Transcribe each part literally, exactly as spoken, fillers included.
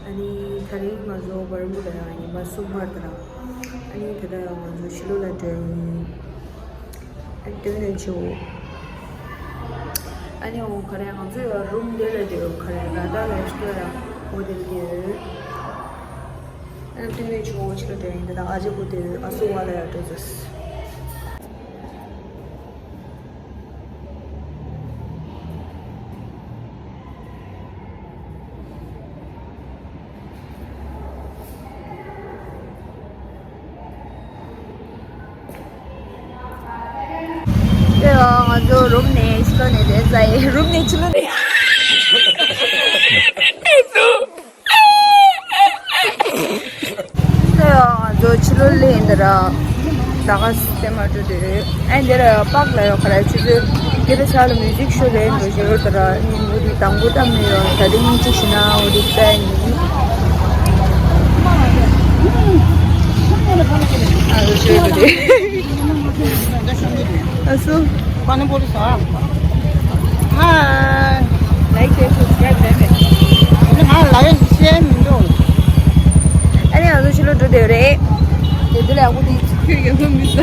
ཨ་ནི་དེ་རིང་ང་ཚོ་བར་མུ་ཌ་ལ་ཡང་ཉི་མ་གསུམ་པ་དང་། ཨ་ནི་ད་ལྟ་ཡང་ང་ཚོ་ཕྱི་ལོགས་ལ་འགྲོ་ཡིན། ཨ་ནི་སྟོན་ནས་བྱེད་འོ། ཨ་ནི་འོ་ག་རེ་ང་ཚོ་ཡང་རུམ་དེ་ལ་འགྲོ་ཡོད། ག་རེ་ར་ད་ལ་ཤི་ཡང་ཧོ་ཏེལ་དེ་ཡོད། ཨ་ནི་སྟོན་ནས་བྱེད་འོ། ཕྱི་ལོགས་འགྲོ་ཡིན། ད་ལྟ་ཨ་ཅེ་ཀུ་དེ་ཨ་སུ་ཝ་ལ་ཡང་འགྲོ་ཚོད། དེ་ང་ཚོ་རུམ་ནས་ཕྱི་ལོགས་ནས་རེད་ཟ་ཡི། རུམ་ནས་ཕྱི་ལོགས་ནས། ང་ཚོ་ཕྱི་ལོགས་ལ་ཡིན་ད་ར། ད་ག་སེ་མ་འགྲོ་དུས། ཨ་འདི་ར་པག་ལ་ཡོད་ག་ར། ཆུ་ཚོད་འདི་ར་ཆ་ལ་མིའུ་ཟིག་ཤོ་རེད་འགྲོ་བཞིན་ཡོད་ད་ར། ནི་འུ་དུ་དང་པོ་ད་མི་ཡོད། ད་དེ་ཉིན་གཅིག་ཤི་ན་འུ་དུ་ད་ཡིན། ཨ་ལོ་ཤོད་དུ་དེ། ཨ་སུ། पानी पूरी साहब। हाँ। Like, share, subscribe, damn it. हाँ, like, share, मिलो। अरे, ང་ཚོ་ཕྱི་ལོགས་འགྲོ་བསྡད་ཡོད་རེད། དེ་དེ་ལ་ཡག་པོ་དེ་ཁྱོད་ཀྱི་ལྷོད་མི་ཟ།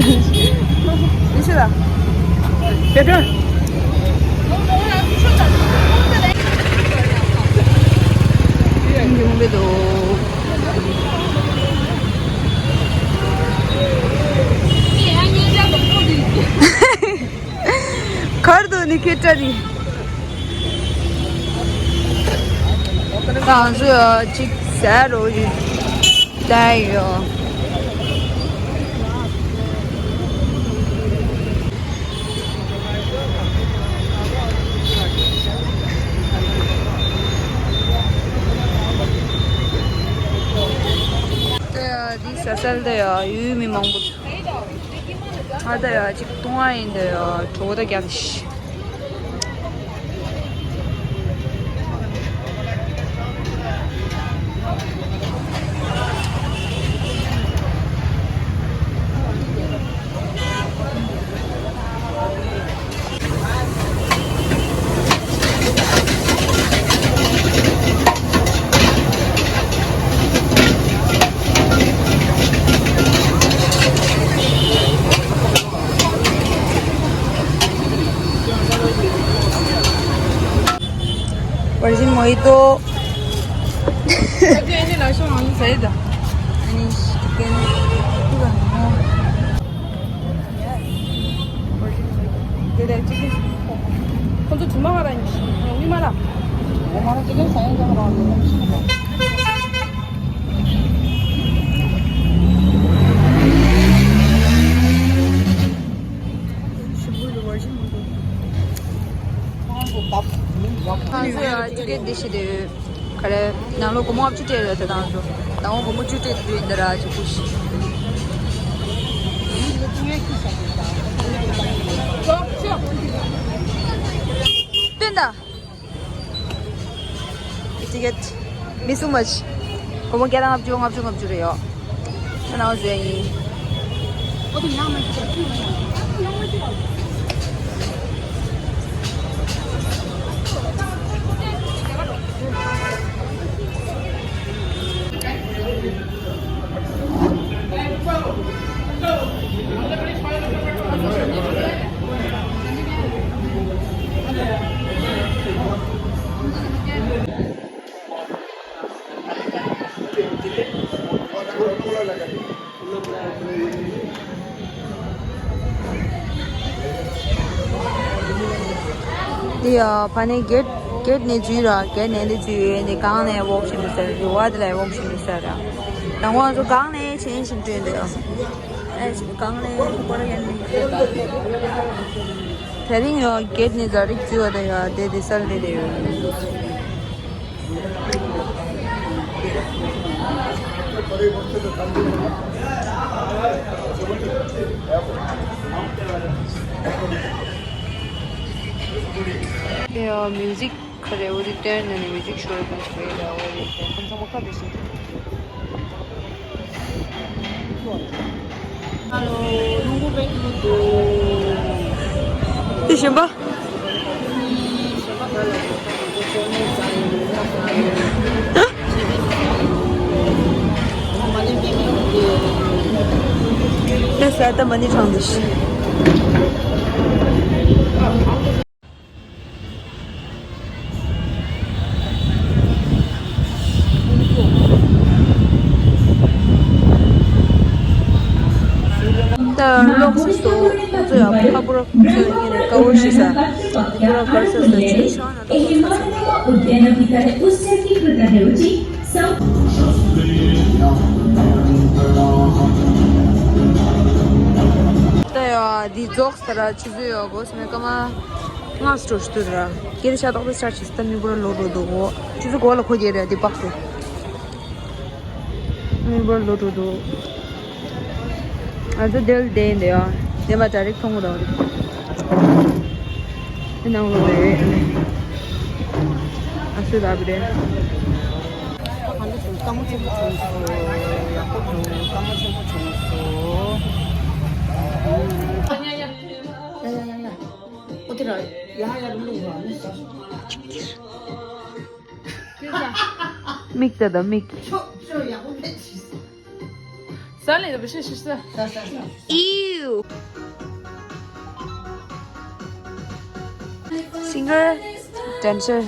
དེ་ཤི་ལ། དེ་འགྲོ། ཡོང་གི་འདུག་གར་དུ་ནི་ཁེ་ཏྲ་ནི། ང་ཚོ་ཡ་གཅིག་ཟ་རོ་ཡི་ད་ཡོ། ད་ཡ་འདི་ཟ་སལ་ད་ཡ་ཡུལ་མི་མང་པོ། ཨ་ད་ཡ་གཅིག་བཏུང་བ་ཡིན་ད་ཡ་གྲོད་པ་ད་རྒྱག་ཤི། Virgin mojito. ང་ཚོ་ཡ་ཅི་གེ་འདི་ཞིག་དེ་ག་རེ་ནང་ལོ་སྒོར་མོ་ལྔ་བཅུ་སྤྲད་རེད་དེ་དང་ཚོ་དང་པོ་སྒོར་མོ་བཅུ་སྤྲད་དུས་འདི་ར་ཅིག་པུ་ཤི། སྟོན་ད། ཊི་ཀེ་ཊི་མི་སུ་མ་ཆི། སྒོར་མོ་བརྒྱ་དང་ལྔ་བཅུ་ལྔ་བཅུ་ལྔ་བཅུ་རེད་ཡོ། ཁྱེད་རང་བཟོས་ཡིན། འདི་ཡ་ཕ་ནི་གེ་ཊི་གེ་ཊི་ནས་འཛུལ་ར། གེ་ཊི་ནས་འདི་འཛུལ་ཡོད། འདི་སྒང་ནས་ཝོག་བྱེད་འདུག་ཟེར། འདི་བ་འདི་ལ་ཝོག་བྱེད་འདུག་ཟེར་ར། ནང་བ་ཚོ་སྒང་ནས་ཆེན་ཞིག་བྲོས་འདུག་ཡ། ཨེ་སྒང་ནས་པར་ཡན་མི་འདུག་དེ་རིང་ཡ་གེ་ཊི་ནས་ཛ་རིག་འཛུལ་བ་དང་ཡ་དེ་དེ་སལ་དེ་དེ་ཡོད། དེ་ཡང་མིའུ་ཟིག་ག་རེ་འོ་དེ་སྟོན་ནས་ནི་མིའུ་ཟིག་ཤོར་དུ་ཆུག་ཡོད་ལ་འོ་དེ་ཁོང་ཚང་མ་ཁ་དེ་ཤེས། དེ་གཞན་པ། ད་མ་ཎི་བགྲང་དུས། ད་ལོག་སོང་། ང་ཚོ་ཡང་ཁ་པར་ཚོ་ཡིན་ནས་ཀ་བོར་ཞིག་ས། ཁོ་རང་གར་ས་ས་ཆུ་ཤང་ན་ད་ཁོ་ས་ས། ད་ཡ་འདི་རྫོགས་ས་ར་ཆུ་ཚོད་ཡོད་གོ་སྨད་ཀ་མ་ལྔ་སོ་ཞིག་ཏུ་ར། ཀེ་རི་ཤ་ཏོག་ཏུ་ཤ་ཆིས་ད་མི་བོར་ལོ་འགྲོ་འདུག་གོ། ཆུ་ཚོད་གོ་ལ་ཁོ་རྒྱལ་ར་འདི་པགས་སུ། མི་བོར་ལོ་འགྲོ་འདུག་ང་ཚོ་དེར་བསྡད་ཡིན་འདི་ཡ། དེ་མ་ཌའི་རེག་མཐོང་གོ་ར་འདི། དེ་ནང་ལོགས་ལ་ཡོད། ཨ་སུ་ར་བི་རེད། ད་ག་འདྲ་བྱུང་། སྐར་མ་ཆེན་པོ་བྱུང་སོང་། ཡག་པོ་བྱུང་། སྐར་མ་ཆེན་པོ་བྱུང་སོང་། ཡ་ཡ་ཡ་ཡ། ཨོ་དེ་ར་ཡ་ཡ་རུ་ལུག་ར་ནི་ས། མིག་ད་ད་མིག་ཆོ་ཆོ་ཡག་པོ་མེད་ཅིག་ས་ལེ་ད་བི་ཤེ་ཤི་ས། ས་ས་ས། ཨིའུ། Singer, dancer.